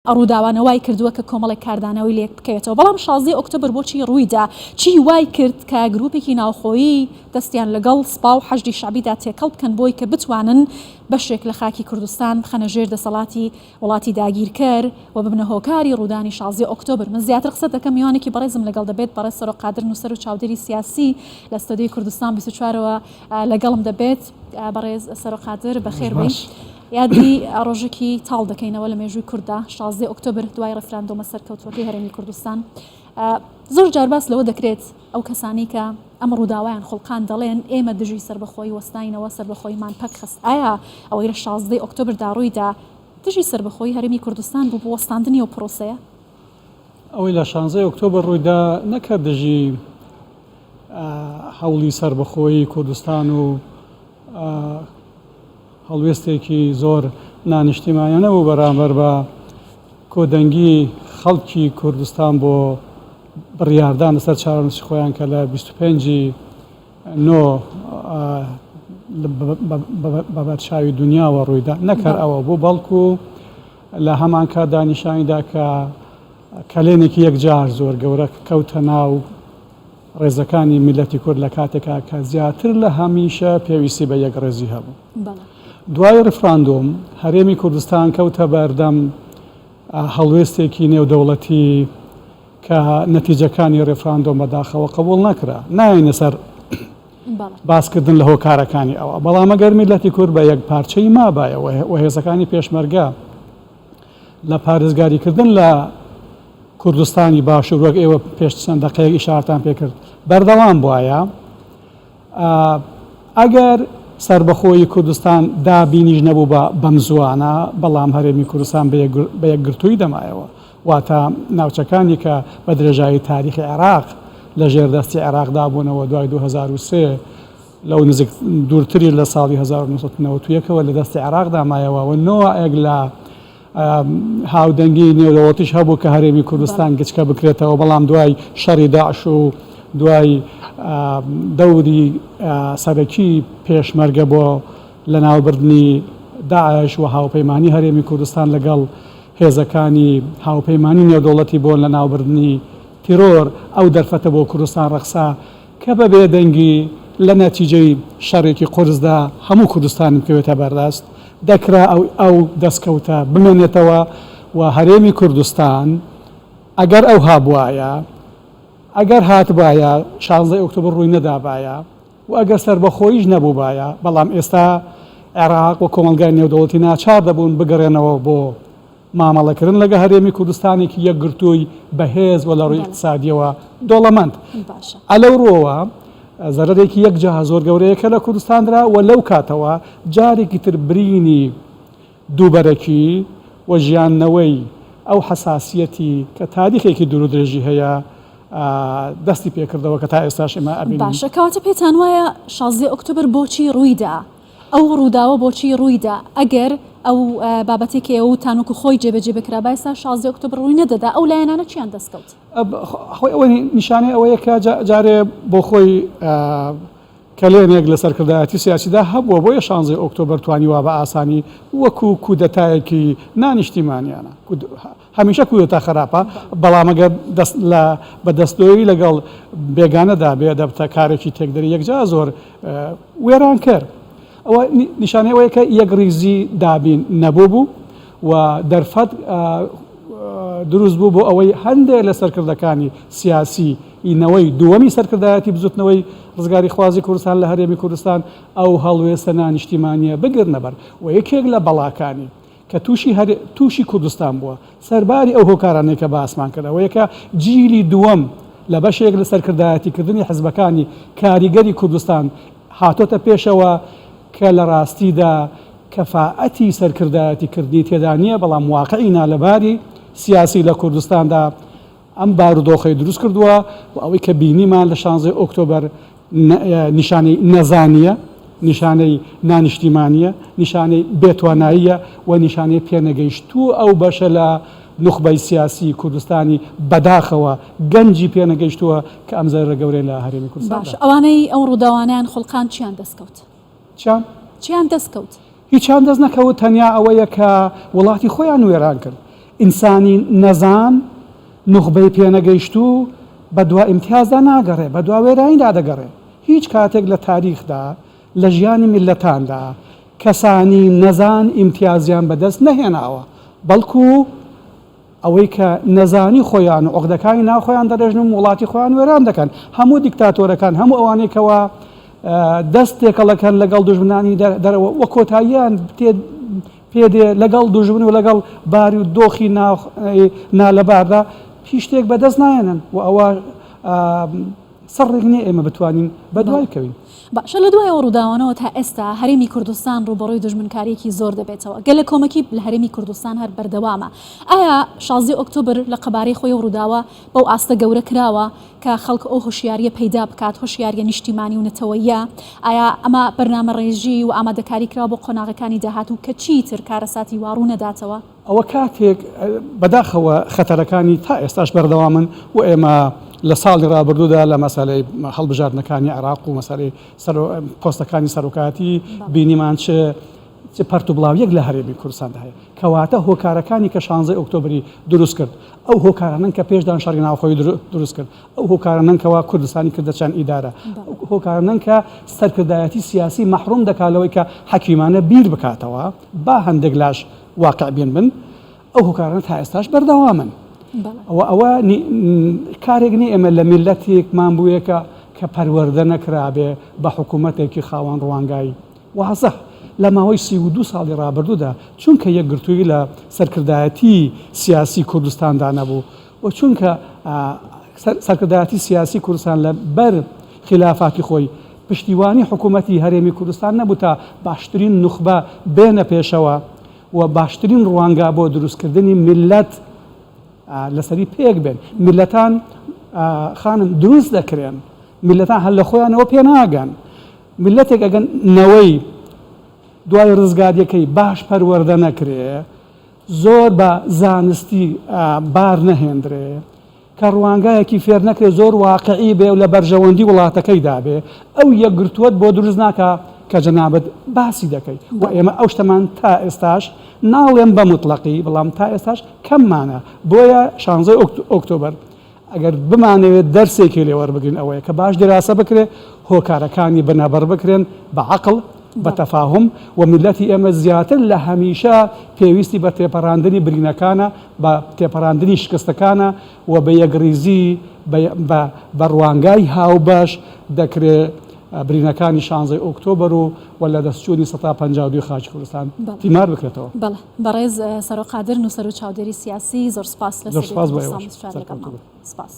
ڕووداوانە وای کردووە کە کۆمەڵێک کاردانەوەی لێک بکەوێتەوە، بەڵام شازدەی ئۆکتۆبەر بۆچی ڕوویدا؟ چی وای کرد کە گرووپێکی ناوخۆیی دەستیان لەگەڵ سپا و حەشدی شەعبیدا تێکەڵ بکەن بۆی کە بتوانن بەشێک لە خاکی کوردستان بخەنە ژێر دەسەڵاتی وڵاتی داگیرکەر و ببنە هۆکاری ڕوودانی شازدەی ئۆکتۆبر؟ من زیاتر قسە دەکەم میوانێکی بەڕێزم لەگەڵ دەبێت، بەڕێز سەرۆک قادر نووسەر و چاودێری سیاسی لە ستۆدیۆی کوردستان 24 ەوە لەگەڵم دەبێت. بەڕێز سەرۆک قادر بەخێر بێی. یادی ڕۆژێکی تاڵ دەکەینەوە لە مێژووی کورددا، شازدەی ئۆکتۆبر دوای ڕیفراندۆمە سەرکەوتووەکەی هەرێمی کوردستان. زۆر جار باس لەوە دەکرێت ئەو کەسانەی کە ئەم ڕووداوەیان خوڵقاند دەڵێن ئێمە دژی سەربەخۆیی وەستاینەوە، سەربەخۆییمان پەک خست. ئایا ئەوەی لە شازدەی ئۆکتۆبردا ڕوویدا دژی سەربەخۆیی هەرێمی کوردستان بوو بۆ وەستاندنی ئەو پرۆسەیە؟ ئەوەی لە شانزەی ئۆکتۆبەر ڕوویدا نەک هەر دژی هەوڵی سەربەخۆیی کوردستان و هەڵوێستێکی زۆر نانیشتیمانیانە بوو بەرامبەر بە کۆدەنگی خەڵکی کوردستان بۆ بڕیاردان لەسەر چارەنووسی خۆیان کە لە 25 نۆ بە بەرچاوی دنیاوە ڕوویدا نەک هەر ئەوە بوو بەڵکو لە هەمان کاتدا نیشانیدا کە کەلێنێکی یەکجار زۆر گەورە کەوتە ناو ڕێزەکانی میللەتی کورد لە کاتێکا کە زیاتر لە هەمیشە پێویستی بە یەکڕێزی هەبوو. دوای ڕیفراندۆم هەرێمی کوردستان کەوتە بەردەم هەڵوێستێکی نێودەوڵەتی کە نەتیجەکانی ڕیفراندۆم بەداخەوە قبوڵ نەکرا. نایەینە سەر باسکردن لە هۆکارەکانی ئەوە، بەڵام ئەگەر میللەتی کورد بە یەکپارچەیی مابایە و هێزەکانی پێشمەرگە لە پارێزگاریکردن لە کوردستانی باشوور وەک ئێوە پێش چەند دەقەیەک ئیشارەتان پێکرد بەردەوام بوایە ئەگەر سربەخۆیی کوردستان دابینیش نەبوو بە بەم زوانە بەڵام هەرێمی کوردستان بە یەکگرتووی دەمایەوە واتە ناوچەکانی کە بە درێژایی تاریخی عێراق لە ژێر دەستی عێراقدا بوونەوە دوای 2003 لەو نزیک دوورتری لە ساڵی 1991 ەوە لە دەستی عێراقدا مایەوە و نۆعێک لە هاودەنگی نێودەوڵەتیش هەبوو کە هەرێمی کوردستان گچکە بکرێتەوە، بەڵام دوای شەڕی داعش و دوای دەوری سەرەکی پێشمەرگە بۆ لەناوبردنی داعش و هاوپەیمانی هەرێمی کوردستان لەگەڵ هێزەکانی هاوپەیمانی نێودەوڵەتی بۆ لەناوبردنی تیرۆر، ئەو دەرفەتە بۆ کوردستان ڕەخسا کە بە بێدەنگی لە نەتیجەی شەڕێکی قورسدا هەموو کوردستان بکەوێتە بەردەست، دەکرا ئەو ئەو دەستکەوتە بمێنێتەوە و هەرێمی کوردستان ئەگەر ئەوها بوایە، ئەگەر هاتبایە شازدەی ئۆکتۆبەر ڕووی نەدابایە و ئەگەر سەربەخۆییش نەبووبایە، بەڵام ئێستا عێراق و کۆمەڵگای نێودەوڵەتی ناچار دەبوون بگەڕێنەوە بۆ مامەڵەکردن لەگە هەرێمی کوردستانێکی یەکگرتووی بەهێز و لە ڕووی ئیقتسادیەوە دۆڵەمەند. ئە لەو ڕووەوە زەرەرێکی یەکجار زۆر گەورەیە کە لە کوردستان درا و لەو کاتەوە جارێکی تر برینی دووبەرەکی و ژیاندنەوەی ئەو حەساسیەتی کە تاریخێکی دوور و درێژی هەیە دەستی پێکردەوە کە تا ئێستاش ئێمە ئەبینین. باشە کەواتە پێتان وایە شازدەی ئۆکتۆبەر بۆچی ڕوویدا؟ ئەو ڕووداوە بۆچی ڕوویدا؟ ئەگەر ئەو بابەتەی کە ئێوە وتتان وەکو خۆی جێبەجێ بکرابا ئێستا 16 ئۆکتۆبەر ڕووی نەدەدا، ئەو لایەنانە چیان دەستکەوت؟ خۆی ئەوە نیشانەی ئەوەیە کە جارێ بۆ خۆی کەلێنێک لە سەرکردایەتی سیاسیدا هەبووە، بۆیە شانزەی ئۆکتۆبەر توانی وا بە ئاسانی وەکو کودەتایەکی نانیشتیمانیانە، هەمیشە کودەتا خراپە، بەڵام ئەگەر دەست لە بە دەستدۆیی لەگەڵ بێگانەدا بێ دەبتە کارێکی تێکدەری یەکجار زۆر وێرانکەر. ئەوە نیشانەی ئەوەیە کە یەکڕیزی دابین نەبوو بوو و دەرفەت دروست بوو بۆ ئەوەی هەندێک لە سەرکردەکانی سیاسی نەوەی دووەمی سەرکردایەتی بزوتنەوەی ڕزگاریخوازی کوردستان لە هەرێمی کوردستان ئەو هەڵوێستە نانیشتیمانییە بگرنەبەر و یەکێک لە بەڵاکانی کە تووشی هەر تووشی کوردستان بووە، سەرباری ئەو هۆکارانەی کە باسمان کرد، ئەوەیە کە جیلی دووەم لە بەشێک لە سەرکردایەتیکردنی حزبەکانی کاریگەری کوردستان هاتۆتە پێشەوە کە لە ڕاستیدا کەفائەتی سەرکردایەتیکردنی تێدا نییە، بەڵام واقعی نالەباری سیاسی لە کوردستاندا ئەم بارودۆخەی دروست کردووە و ئەوەی کە بینیمان لە شانزەی ئۆکتۆبەر نیشانەی نەزانییە، نیشانەی نانیشتیمانییە، نیشانەی بێتواناییە و نیشانەی پێنەگەیشتوو ئەو بەشە لە نوخبەی سیاسی کوردستانی بەداخەوە گەنجی پێنەگەیشتووە کە ئەم زەرەرە گەورەیە لە هەرێمی کوردستان باشە ئەوانەی ئەو ڕووداوانەیان خوڵقاند چیان دەستکەوت؟ چیان؟ چیان دەستکەوت؟ هیچیان دەست نەکەوت تەنیا ئەوەیە کە وڵاتی خۆیان وێران کرد. ئینسانی نەزان، نوخبەی پێنەگەیشتوو بەدوا ئیمتیازدا ناگەڕێ، بەدوا وێرانیدا دەگەڕێ. هیچ کاتێک لە تاریخدا، لە ژیانی میللەتاندا کەسانی نەزان ئیمتیازیان بەدەست نەهێناوە، بەڵکو ئەوەی کە نەزانی خۆیان و عوقدەکانی ناو خۆیان دەڕێژن و وڵاتی خۆیان وێران دەکەن. هەموو دیکتاتۆرەکان، هەموو ئەوانەی کەوا دەست تێکەڵەکەن لەگەڵ دوژمنانی دەرەوە و کۆتاییان پێ دێ لەگەڵ دوژمن و لەگەڵ باری و دۆخی نالەباردا هیچ شتێک بەدەست نایەنن و ئەوە سڕێک نییە ئێمە بتوانین بەدوای بکەوین. باشە لە دوای ئەو ڕووداوانەوە تا ئێستا هەرێمی کوردستان ڕووبەڕووی دوژمنکارییەکی زۆر دەبێتەوە، گەلەکۆمەکی لە هەرێمی کوردستان هەر بەردەوامە، ئایا شازدەی ئۆکتۆبر لە قەبارەی خۆی ئەو ڕووداوە بەو ئاستە گەورە کراوە کە خەڵک ئەو هۆشیارییە پەیدا بکات، هۆشیارییە نیشتیمانی و نەتەوەییە؟ ئایا ئەمە بەرنامەڕێژی و ئامادەکاری کراوە بۆ قۆناغەکانی داهاتوو کە چیتر کارەساتی وا ڕوو نەداتەوە؟ ئەوە کاتێک بەداخەوە خەتەرەکانی تا ئێستاش بەردەوامن و ئێمە لە ساڵی ڕابردوودا لە مەسەلەی هەڵبژاردنەکانی عێراق و مەسەلەی پۆستەکانی سەرۆکایەتی بینیمان چ چ پەرتوبڵاویەک لە هەرێمی کوردستاندا هەیە. کەواتە هۆکارەکانی کە شانزەی ئۆکتۆبری دروست کرد ئەو هۆکارانەن کە پێشدان شەڕی ناوخۆی دروست کرد ئەو هۆکارانەن کەوا کوردستانی کردە چەند ئیدارە ئەو هۆکارانەن کە سەرکردایەتی سیاسی مەحروم دەکات لەوەی کە حەکیمانە بیر بکاتەوە با هەندێک لاش واقع بین بن ئەو هۆکارانە تا ئێستاش بەردەوامن ئەوە ئەوە کارێک نییە ئێمە لە میللەتێکمان بوویە کە کە پەروەردە نەکرابێ بە حکوومەتێکی خاوەن ڕوانگای وازح لە ماوەی 32 ساڵی ڕابردوودا چونکە یەکگرتوویی لە سەرکردایەتی سیاسی کوردستاندا نەبوو و چونکە سەرکردایەتی سیاسی کوردستان لە بەر خیلافاتی خۆی پشتیوانی حکوومەتی هەرێمی کوردستان نەبوو تا باشترین نوخبە بێنە پێشەوە و باشترین ڕوانگا بۆ دروستکردنی میللەت لەسەری پێک بێن. میللەتان خانم دروست دەکرێن، میللەتان هەر لە خۆیانەوە پێ ناگەن. میللەتێک ئەگەر نەوەی دوای ڕزگارییەکەی باش پەروەردە نەکرێ، زۆر بە زانستی بار نەهێندرێ، کە ڕوانگایەکی فێر نەکرێ زۆر واقعی بێ و لە بەرژەوەندی وڵاتەکەیدا بێ، ئەو یەکگرتووەت بۆ دروست ناکا کە جەنابت باسی دەکەی و ئێمە ئەو شتەمان تا ئێستاش ناڵێم بە موتڵەقی بەڵام تا ئێستاش کەممانە بۆیە شانزەی ئۆکتۆبەر ئەگەر بمانەوێت دەرسێکی لێ وەربگرین ئەوەیە کە باش دیراسە بکرێ هۆکارەکانی بنەبڕ بکرێن بە عەقڵ بە تەفاهوم و میللەتی ئێمە زیاتر لە هەمیشە پێویستی بە تێپەڕاندنی برینەکانە بە تێپەڕاندنی شکستەکانە و بە یەکڕیزی بە ڕوانگای هاوبەش دەکرێ برینەکانی شانزەی ئۆکتۆبەر و و لەدەستچوونی سەتا 52 خاکی کوردستان تیمار بکرێتەوە. بەڵێ بەڕێز سەرۆک قادر نووسەر و چاودێری سیاسی زۆر سپاس لە زۆر سپاس بۆ ئێوەش. سەرکەوتوو بن. سپاس.